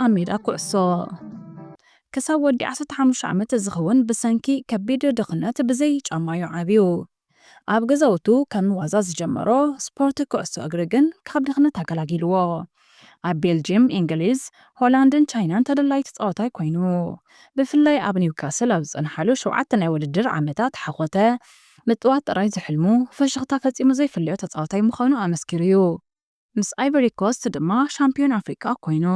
ኣብ ሜዳ ኩዕሶ ክሳብ ወዲ ዓሰርተ ሓሙሽተ ዓመት ዝኸውን ብሰንኪ ከቢድ ድኽነት ብዘይ ጫማ እዩ ዓብዩ። ኣብ ገዛውቱ ከም ዋዛ ዝጀመሮ ስፖርት ኩዕሶ እግሪ ግን ካብ ድኽነት ኣገላጊልዎ። ኣብ ቤልጅየም፣ እንግሊዝ፣ ሆላንድን ቻይናን ተደላዪ ተጻዋታይ ኮይኑ፣ ብፍላይ ኣብ ኒውካስል ኣብ ዝጸንሓሉ ሸውዓተ ናይ ውድድር ዓመታት ሓኾተ ምጥዋት ጥራይ ዝሕልሙ፣ ፍሽኽታ ፈጺሙ ዘይፍለዮ ተጻዋታይ ምዃኑ ኣመስኪሩ እዩ። ምስ ኣይቨሪ ኮስት ድማ ሻምፒዮን ኣፍሪቃ ኮይኑ።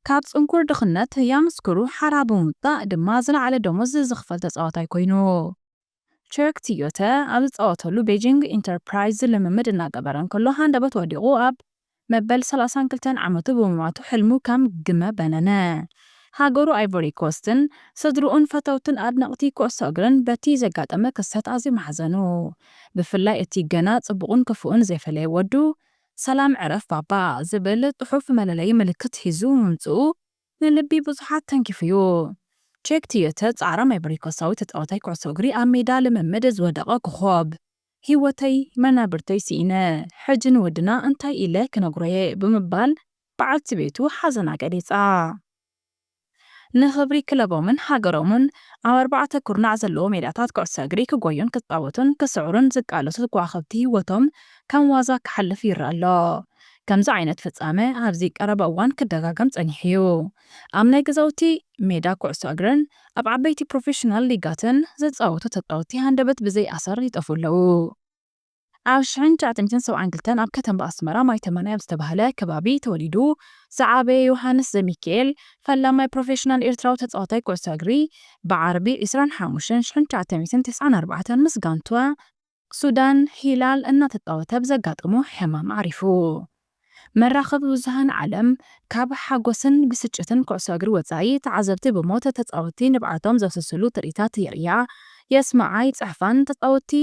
ካብ ጽንኩር ድኽነት ያምስክሩ ሓራ ብምውጻእ ድማ ዝለዓለ ደሞዝ ዝኽፈል ተጻዋታይ ኮይኑ። ቸርክ ቲዮተ ኣብ ዝጻወተሉ ቤጂንግ ኢንተርፕራይዝ ልምምድ እናገበረ እንከሎ ሃንደበት ወዲቑ ኣብ መበል ሰላሳን ክልተን ዓመቱ ብምማቱ ሕልሙ ከም ግመ በነነ። ሃገሩ ኣይቮሪ ኮስትን ስድርኡን ፈተውትን ኣድነቕቲ ኩዕሶ እግርን በቲ ዘጋጠመ ክስተት ኣዝዮም ሓዘኑ። ብፍላይ እቲ ገና ጽቡቕን ክፉእን ዘይፈለየ ወዱ፣ "ሰላም ዕረፍ ባባ" ዝብል ጽሑፍ መለለዪ ምልክት ሒዙ ምምጽኡ ንልቢ ብዙሓት ተንኪፉ እዩ። ቼክ ቲዮተ ጻዕራም ኣይቮሪኮሳዊ ተጻዋታይ ኩዕሶ እግሪ ኣብ ሜዳ ልምምድ ዝወደቐ ኮኾብ፣ "ህይወተይ መናብርተይ ስኢነ፣ ሕጂ ንወድና እንታይ ኢለ ክነግሮ'የ?" ብምባል በዓልቲ ቤቱ ሓዘና ገሊጻ። ንኽብሪ ክለቦምን ሃገሮምን ኣብ ኣርባዕተ ኩርናዕ ዘለዎ ሜዳታት ኩዕሶ እግሪ ክጎዩን ክጻወቱን ክስዕሩን ዝቃለሱ ከዋኽብቲ ህይወቶም ከም ዋዛ ክሓልፍ ይረኣ ኣሎ። ከምዚ ዓይነት ፍጻመ ኣብዚ ቀረባ እዋን ክደጋገም ጸኒሑ እዩ። ኣብ ናይ ገዛውቲ ሜዳ ኩዕሶ እግርን ኣብ ዓበይቲ ፕሮፌሽናል ሊጋትን ዝጻወቱ ተጻወትቲ ሃንደበት ብዘይ ኣሰር ይጠፍኡ ኣለዉ። ኣብ ሽሕን ትሽዓተ ሚእትን ሰብዓን ክልተን ኣብ ከተማ ኣስመራ ማይ ተማንያ ኣብ ዝተባህለ ከባቢ ተወሊዱ ዝዓበየ ዮሃንስ ዘሚካኤል፣ ፈላማይ ፕሮፌሽናል ኤርትራዊ ተጻዋታይ ኩዕሶ እግሪ፣ ብዓርቢ ዕስራን ሓሙሽተን ሽሕን ትሽዓተ ሚእትን ተስዓን ኣርባዕተን ምስ ጋንታ ሱዳን ሂላል እናተጻወተ ብዘጋጠሞ ሕማም ዓሪፉ። መራኸቢ ብዙሃን ዓለም ካብ ሓጎስን ብስጭትን ኩዕሶ እግሪ ወጻኢ፣ ተዓዘብቲ ብሞት ተጻወትቲ ንብዓቶም ዘፍስስሉ ትርኢታት የርእያ፣ የስምዓ፣ ይጽሕፋን ተጻወትቲ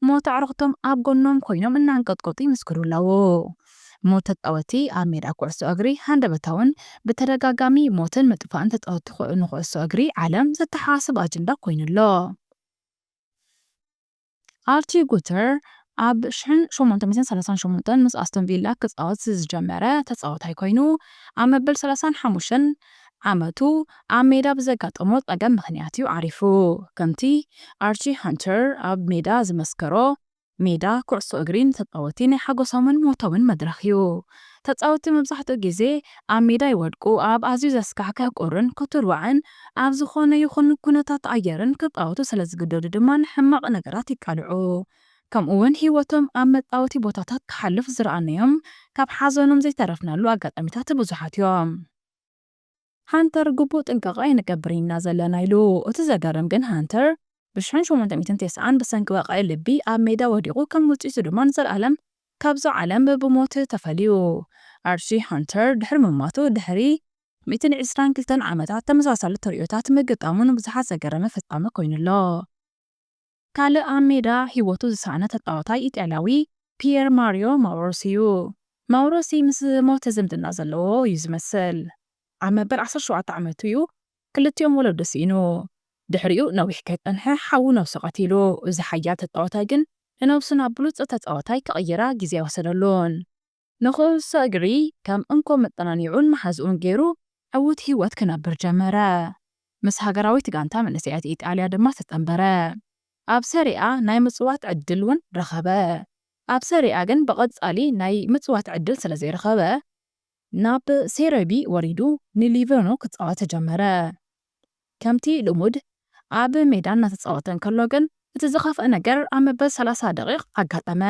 ሞት ኣዕሩኽቶም ኣብ ጎኖም ኮይኖም እናንቀጥቀጡ ይምስክሩ ኣለዉ። ሞት ተጻወትቲ ኣብ ሜዳ ኩዕሶ እግሪ ሃንደበታውን ብተደጋጋሚ ሞትን ምጥፋእን ተጻወትቲ ኩ-፣ ንኩዕሶ እግሪ ዓለም ዘተሓሳስብ ኣጀንዳ ኮይኑ ኣሎ። ኣርቲ ጉተር ኣብ ሽሕን ሸሞንተ ሚእትን ሰላሳን ሸሞንተን ምስ ኣስቶን ቪላ ክጻወት ዝጀመረ ተጻዋታይ ኮይኑ፣ ኣብ መበል ሰላሳን ሓሙሽተን ዓመቱ ኣብ ሜዳ ብዘጋጠሞ ጸገም ምኽንያት እዩ ዓሪፉ። ከምቲ ኣርቺ ሃንተር ኣብ ሜዳ ዝመስከሮ፣ ሜዳ ኩዕሶ እግሪ ንተጻወትቲ ናይ ሓጎሶምን ሞቶምን መድረኽ እዩ። ተጻወትቲ መብዛሕትኡ ግዜ ኣብ ሜዳ ይወድቁ፣ ኣብ ኣዝዩ ዘስካሕክሕ ቁርን ክትርዋዕን ኣብ ዝኾነ ይኹን ኩነታት ኣየርን ክጻወቱ ስለ ዝግደዱ ድማ ንሕማቕ ነገራት ይቃልዑ። ከምኡ እውን ህይወቶም ኣብ መጻወቲ ቦታታት ክሓልፍ ዝረኣናዮም ካብ ሓዘኖም ዘይተረፍናሉ ኣጋጣሚታት ብዙሓት እዮም። ሃንተር ግቡእ ጥንቃቐ ኣይንገብርን ኢና ዘለና ኢሉ። እቲ ዘገርም ግን ሃንተር ብሽሕን ሸሞንተ ሚእትን ተስዓን ብሰንኪ ወቕዒ ልቢ ኣብ ሜዳ ወዲቑ ከም ውጽኢቱ ድማ ንዘለኣለም ካብዚ ዓለም ብሞት ተፈልዩ። ኣርቺ ሃንተር ድሕሪ ምማቱ ድሕሪ ሚእትን ዕስራን ክልተን ዓመታት ተመሳሳሊ ተርእዮታት ምግጣሙ ንብዙሓት ዘገረመ ፍጻመ ኮይኑ ኣሎ። ካልእ ኣብ ሜዳ ህይወቱ ዝሰኣነ ተጻዋታይ ኢጣልያዊ ፒየር ማሪዮ ማውሮሲ እዩ። ማውሮሲ ምስ ሞት ዝምድና ዘለዎ እዩ ዝመስል። ኣብ መበል ዓሰርተ ሸውዓተ ዓመቱ እዩ ክልቲኦም ወለዱ ስኢኑ። ድሕሪኡ ነዊሕ ከይጸንሐ ሓዉ ነብሱ ቀቲሉ። እዚ ሓያል ተጻዋታይ ግን ንነብሱ ናብ ብሉጽ ተጻዋታይ ክቕይራ ግዜ ኣይወሰደሉን። ንኹዕሶ እግሪ ከም እንኮ መጸናንይዑን መሓዝኡን ገይሩ ዕዉት ህይወት ክነብር ጀመረ። ምስ ሃገራዊት ጋንታ መንእሰያት ኢጣልያ ድማ ተጸንበረ። ኣብ ሰሪኣ ናይ ምጽዋት ዕድል እውን ረኸበ። ኣብ ሰሪኣ ግን ብቐጻሊ ናይ ምጽዋት ዕድል ስለ ዘይረኸበ፣ ናብ ሴሬ ቢ ወሪዱ ንሊቨርኖ ክጻወት ጀመረ። ከምቲ ልሙድ ኣብ ሜዳ እናተጻወተ እንከሎ ግን፣ እቲ ዝኸፍአ ነገር ኣብ መበል ሰላሳ ደቂቕ ኣጋጠመ።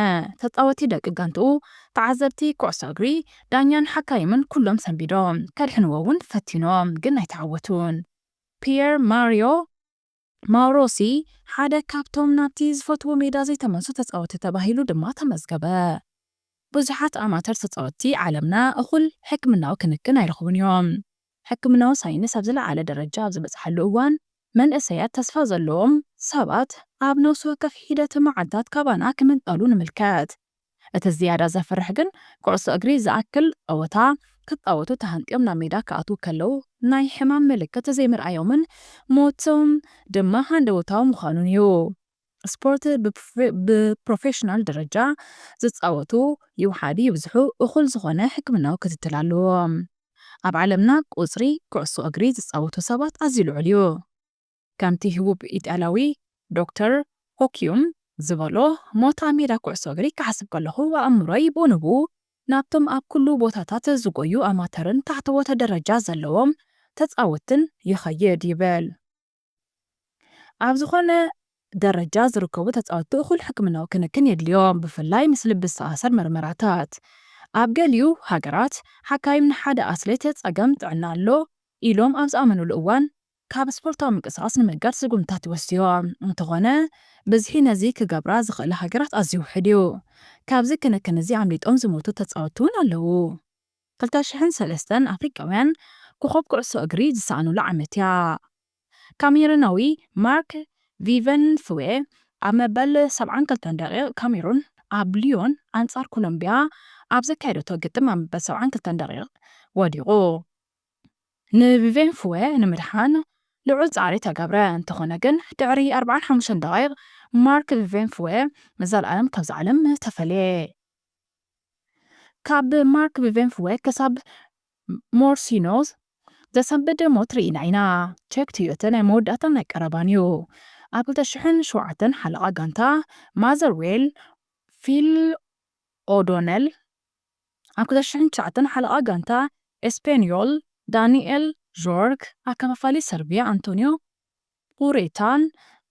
ተጻወቲ ደቂ ጋንትኡ፣ ተዓዘብቲ ኩዕሶ እግሪ፣ ዳኛን ሓካይምን ኩሎም ሰንቢዶም። ከድሕንዎ እውን ፈቲኖም፣ ግን ኣይተዓወቱን። ፒየር ማሪዮ ማውሮሲ ሓደ ካብቶም ናብቲ ዝፈትዎ ሜዳ ዘይተመልሱ ተጻወቲ ተባሂሉ ድማ ተመዝገበ። ብዙሓት ኣማተር ተጻወትቲ ዓለምና እኹል ሕክምናዊ ክንክን ኣይረኽቡን እዮም። ሕክምናዊ ሳይንስ ኣብ ዝለዓለ ደረጃ ኣብ ዝበጽሓሉ እዋን፣ መንእሰያት ተስፋ ዘለዎም ሰባት ኣብ ነፍሲ ወከፍ ሒደት መዓልታት ካባና ክምንጠሉ ንምልከት። እቲ ዝያዳ ዘፍርሕ ግን፣ ኩዕሶ እግሪ ዝኣክል ጸወታ ክጻወቱ ተሃንጥዮም ናብ ሜዳ ክኣትዉ ከለዉ፣ ናይ ሕማም ምልክት ዘይምርኣዮምን ሞቶም ድማ ሃንደበታዊ ምዃኑን እዩ። ስፖርት ብፕሮፌ-፣ ብፕሮፌሽናል ደረጃ ዝጻወቱ ይውሓዱ ይብዝሑ፣ እኹል ዝኾነ ሕክምናዊ ክትትል ኣለዎም። ኣብ ዓለምና ቁጽሪ ኩዕሶ እግሪ ዝጻወቱ ሰባት ኣዝዩ ልዑል እዩ። ከምቲ ህቡብ ኢጣልያዊ ዶክተር ሆኪዩም ዝበሎ፣ ሞት ኣብ ሜዳ ኩዕሶ እግሪ ክሓስብ ከለኹ፣ ኣእምሮይ ብንቡኡ ናብቶም ኣብ ኩሉ ቦታታት ዝጎዩ ኣማተርን ታሕተዎተ ደረጃ ዘለዎም ተጻወትትን ይኸይድ ይብል። ኣብ ዝኾነ ደረጃ ዝርከቡ ተጻወትቲ እኹል ሕክምናዊ ክንክን የድልዮም፣ ብፍላይ ምስ ልቢ ዝተኣሳሰር መርመራታት። ኣብ ገሊኡ ሃገራት፣ ሓካይም ንሓደ ኣትሌት ጸገም ጥዕና ኣሎ ኢሎም ኣብ ዝኣመኑሉ እዋን፣ ካብ ስፖርታዊ ምንቅስቓስ ንምእጋድ ስጉምትታት ይወስድዮም። እንተኾነ፣ ብዝሒ ነዚ ክገብራ ዝኽእላ ሃገራት ኣዝዩ ውሑድ እዩ። ካብዚ ክንክን እዚ ኣምሊጦም ዝሞቱ ተጻወትቲ እውን ኣለዉ። ክልተ ሽሕን ሰለስተን ኣፍሪቃውያን ኮኾብ ኩዕሶ እግሪ ዝሰኣኑላ ዓመት እያ። ካሜሩናዊ ማርክ ቪቨን ፍዌ ኣብ መበል ሰብዓን ክልተን ደቂቕ ካሜሩን ኣብ ሊዮን ኣንጻር ኮሎምቢያ ኣብ ዘካየደቶ ግጥም ኣብ መበል ሰብዓን ክልተን ደቂቕ ወዲቑ። ንቪቨን ፍዌ ንምድሓን ልዑል ጻዕሪ ተገብረ። እንተኾነ ግን፣ ድሕሪ ኣርብዓን ሓሙሽተን ደቂቕ ማርክ ቪቨን ፍዌ ንዘለኣለም ካብዛ ዓለም ተፈልየ። ካብ ማርክ ቪቨን ፍዌ ክሳብ ሞርሲኖ ዘሰንብድ ሞት ርኢና ኢና። ቼክ ቶዮተ ናይ መወዳእታን ናይ ቀረባን እዩ። ኣብ ክልተ ሽሕን ሸውዓተን ሓለቓ ጋንታ ማዘርዌል ፊል ኦዶነል፣ ኣብ ክልተ ሽሕን ትሽዓተን ሓለቓ ጋንታ ኤስፔንዮል ዳኒኤል ዦርክ፣ ኣከፋፋሊ ሰርቢያ ኣንቶኒዮ ኡሬታን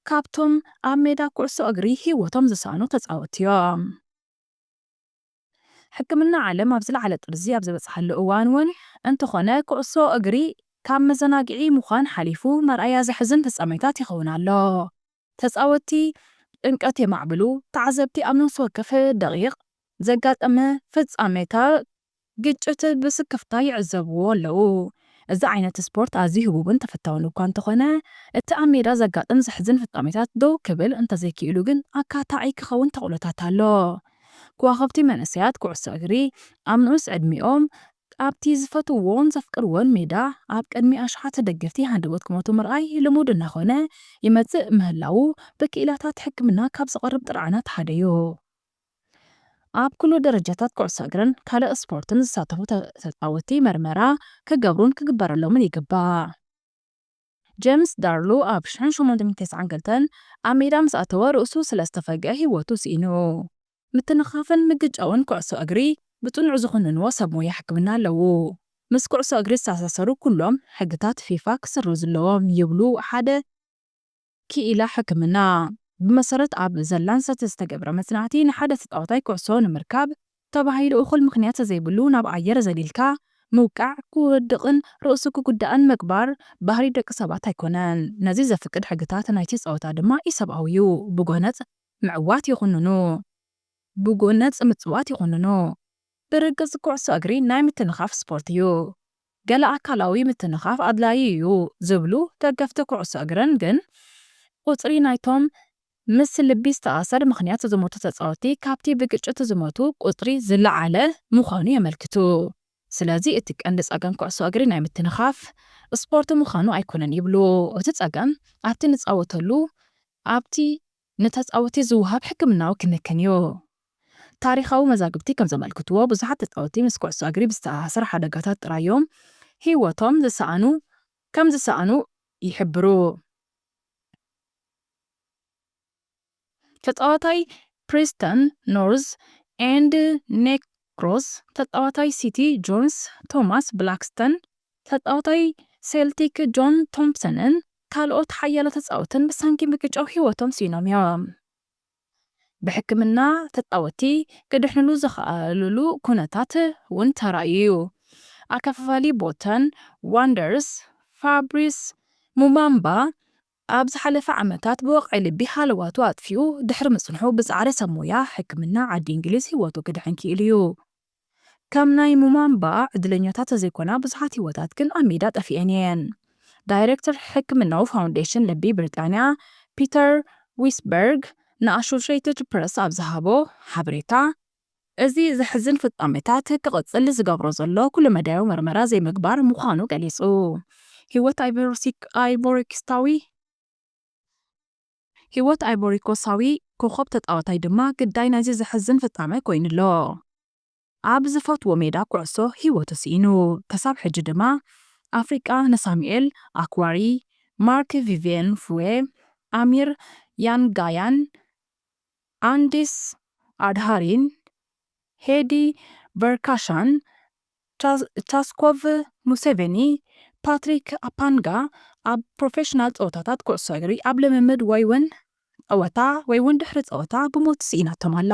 ካብቶም ኣብ ሜዳ ኩዕሶ እግሪ ህይወቶም ዝሰኣኑ ተጻወትቲ እዮም። ሕክምና ዓለም ኣብ ዝለዓለ ጥርዚ ኣብ ዝበጽሓሉ እዋን እውን እንተኾነ፣ ኩዕሶ እግሪ ካብ መዘናግዒ ምዃን ሓሊፉ መርኣያ ዘሕዝን ፍጻሜታት ይኸውን ኣሎ። ተጻወትቲ ጭንቀት የማዕብሉ፣ ተዓዘብቲ ኣብ ነፍሲ ወከፍ ደቂቕ ዘጋጠመ ፍጻሜታት ግጭት ብስክፍታ ይዕዘብዎ ኣለዉ። እዚ ዓይነት ስፖርት ኣዝዩ ህቡብን ተፈታውን እኳ እንተኾነ፣ እቲ ኣብ ሜዳ ዘጋጥም ዘሕዝን ፍጻሜታት ደው ክብል እንተዘይክኢሉ ግን ኣካታዒ ክኸውን ተኽእሎታት ኣሎ። ከዋኽብቲ መንእሰያት ኩዕሶ እግሪ ኣብ ንኡስ ዕድሚኦም ኣብቲ ዝፈትውዎን ዘፍቅርዎን ሜዳ ኣብ ቅድሚ ኣሽሓት ደገፍቲ ሃንደበት ክሞቱ ምርኣይ ልሙድ እናኾነ ይመጽእ ምህላዉ ብክኢላታት ሕክምና ካብ ዝቐርብ ጥርዓናት ሓደ እዩ። ኣብ ኩሉ ደረጃታት ኩዕሶ እግርን ካልእ ስፖርትን ዝሳተፉ ተ-፣ ተጻወትቲ መርመራ ክገብሩን ክግበረሎምን ይግባእ። ጀምስ ዳርሉ ኣብ ሽሕን ሸሞንተ ሚእትን ተስዓን ክልተን ኣብ ሜዳ ምስ ኣተወ ርእሱ ስለ ዝተፈግአ ህይወቱ ስኢኑ። ምትንኻፍን ምግጫውን ኩዕሶ እግሪ ብጽኑዕ ዝኹንንዎ ሰብ ሞያ ሕክምና ኣለዉ። ምስ ኩዕሶ እግሪ ዝተኣሳሰሩ ኩሎም ሕግታት ፊፋ ክስረዙ ኣለዎም ይብሉ ሓደ ክኢላ ሕክምና። ብመሰረት ኣብ ዘ ላንሰት ዝተገብረ መጽናዕቲ፣ ንሓደ ተጻዋታይ ኩዕሶ ንምርካብ ተባሂሉ እኹል ምኽንያት ዘይብሉ ናብ ኣየር ዘሊልካ ምውቃዕ ክወድቕን ርእሱ ክጉዳእን ምግባር ባህሪ ደቂ ሰባት ኣይኮነን። ነዚ ዘፍቅድ ሕግታት ናይቲ ጸወታ ድማ ኢሰብኣዊ እዩ። ብጎነጽ ምዕዋት ይኹንኑ፣ ብጎነጽ ምጽዋት ይኹንኑ። ብርግጽ ኩዕሶ እግሪ ናይ ምትንኻፍ ስፖርት እዩ። ገለ ኣካላዊ ምትንኻፍ ኣድላዪ እዩ ዝብሉ ደገፍቲ ኩዕሶ እግርን ግን ቁጽሪ ናይቶም ምስ ልቢ ዝተኣሰር ምኽንያት ዝሞቱ ተጻወትቲ ካብቲ ብግጭት ዝሞቱ ቁጽሪ ዝለዓለ ምዃኑ የመልክቱ። ስለዚ እቲ ቀንዲ ጸገም ኩዕሶ እግሪ ናይ ምትንኻፍ ስፖርት ምዃኑ ኣይኮነን ይብሉ። እቲ ጸገም ኣብቲ ንጻወተሉ ኣብቲ ንተጻወቲ ዝወሃብ ሕክምናዊ ክንክን እዩ። ታሪኻዊ መዛግብቲ ከም ዘመልክትዎ፣ ብዙሓት ተጻወቲ ምስ ኩዕሶ እግሪ ብዝተኣሳሰር ሓደጋታት ጥራይ እዮም ህይወቶም ዝሰኣኑ፣ ከም ዝሰኣኑ ይሕብሩ። ተጻዋታይ ፕሪስተን ኖርዝ ኤንድ ኔክሮስ፣ ተጻዋታይ ሲቲ ጆንስ ቶማስ ብላክስተን፣ ተጻዋታይ ሴልቲክ ጆን ቶምፕሰንን ካልኦት ሓያሎ ተጻወትን ብሰንኪ ምግጫው ህይወቶም ስኢኖም እዮም። ብሕክምና ተጻወቲ ክድሕንሉ ዝኸኣልሉ ኩነታት እውን ተራእዩ እዩ። ኣከፋፋሊ ቦተን ዋንደርስ ፋብሪስ ሙማምባ ኣብ ዝሓለፈ ዓመታት ብወቕዒ ልቢ ሃለዋቱ ኣጥፊኡ ድሕሪ ምጽንሑ ብጻዕሪ ሰብ ሞያ ሕክምና ዓዲ እንግሊዝ ህይወቱ ክድሕን ክኢሉ እዩ። ከም ናይ ሙማምባ ዕድለኛታት ተዘይኮና ብዙሓት ህይወታት ግን ኣብ ሜዳ ጠፊኤን እየን። ዳይሬክተር ሕክምናዊ ፋውንዴሽን ልቢ ብሪጣንያ ፒተር ዊስበርግ ንኣሶሽየትድ ፕረስ ኣብ ዝሃቦ ሓበሬታ፣ እዚ ዘሕዝን ፍጻሜታት ክቕጽል ዝገብሮ ዘሎ ኩሉ መዳያዊ መርመራ ዘይምግባር ምዃኑ ገሊጹ። ህይወት ኣይቮሪሲክ-፣ ኣይቮሪኮስታዊ፣ ህይወት ኣይቮሪኮስታዊ ኮኾብ ተጻዋታይ ድማ ግዳይ ናይዚ ዘሕዝን ፍጻሜ ኮይኑ ኣሎ። ኣብ ዝፈትዎ ሜዳ ኩዕሶ ህይወቱ ስኢኑ። ክሳብ ሕጂ ድማ ኣፍሪቃ ንሳሙኤል ኣክዋሪ፣ ማርክ ቪቪየን ፉዌ፣ ኣሚር ያንጋያን፣ ኣንዲስ ኣድሃሪን፣ ሄዲ ቨርካሻን፣ ቻስኮቭ ሙሴቬኒ፣ ፓትሪክ ኣፓንጋ ኣብ ፕሮፌሽናል ፀወታታት ኩዕሶ እግሪ ኣብ ልምምድ ወይ እውን ፀወታ ወይ እውን ድሕሪ ፀወታ ብሞት ስኢናቶም ኣላ።